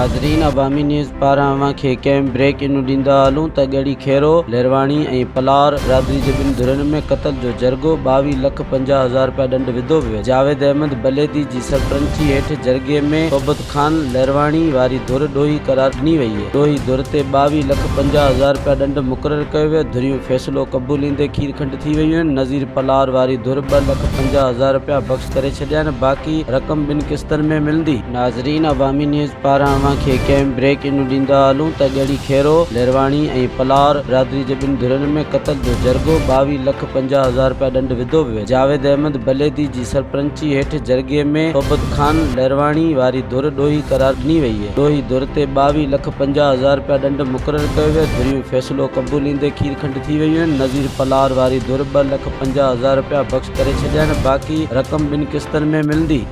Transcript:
ناظرين عوامي نيوز پاران اوهان کي ڪنهن بريڪ انو ڏيندا هلون ته ڳڙهي خيرو، ليرواڻي ۽ پلار برادري جي ٻن ڌرين ۾ قتل جو جرڳو 22 لک 50 هزار رپيا ڏنڊ وڌو ويو. جاويد احمد بليدي جي سرپرنچي هيٺ جرڳي ۾ صحبت خان ليرواڻي واري ڌر ڏوهي قرار ڏني وئي. ڏوهي ڌر تي 22 لک 50 هزار رپيا ڏنڊ مقرر ڪيو ويو. ڌريون فيصلو قبوليندي کير کنڊ ٿي ويون آهن. نذير پلار واري ڌر ٻه لک 50 هزار رپيا بخش ڪري ڇڏيا آهن باقي رقم ٻن قسطن ۾ ملندي. ناظرين عوامي نيوز پاران اوهان کي ڪنهن بريڪ انو ڏيندا هلون ته ڳڙهي خيرو، ليرواڻي ۽ پلار برادري جي ٻن ڌرين ۾ قتل جو جرڳو 22 لک 50 هزار رپيا ڏنڊ وڌو ويو. جاويد احمد بليدي جي سرپرنچي هيٺ جرڳي ۾ صحبت خان ليرواڻي واري ڌر ڏوهي قرار ڏني وئي. ڏوهي ڌر تي 22 لک 50 هزار رپيا ڏنڊ مقرر ڪيو ويو، ڌريون فيصلو قبوليندي کير کنڊ ٿي ويون آهن، نذير پلار واري ڌر ٻه لک 50 هزار رپيا بخش ڪري ڇڏيا آهن، باقي رقم ٻن قسطن ۾ ملندي.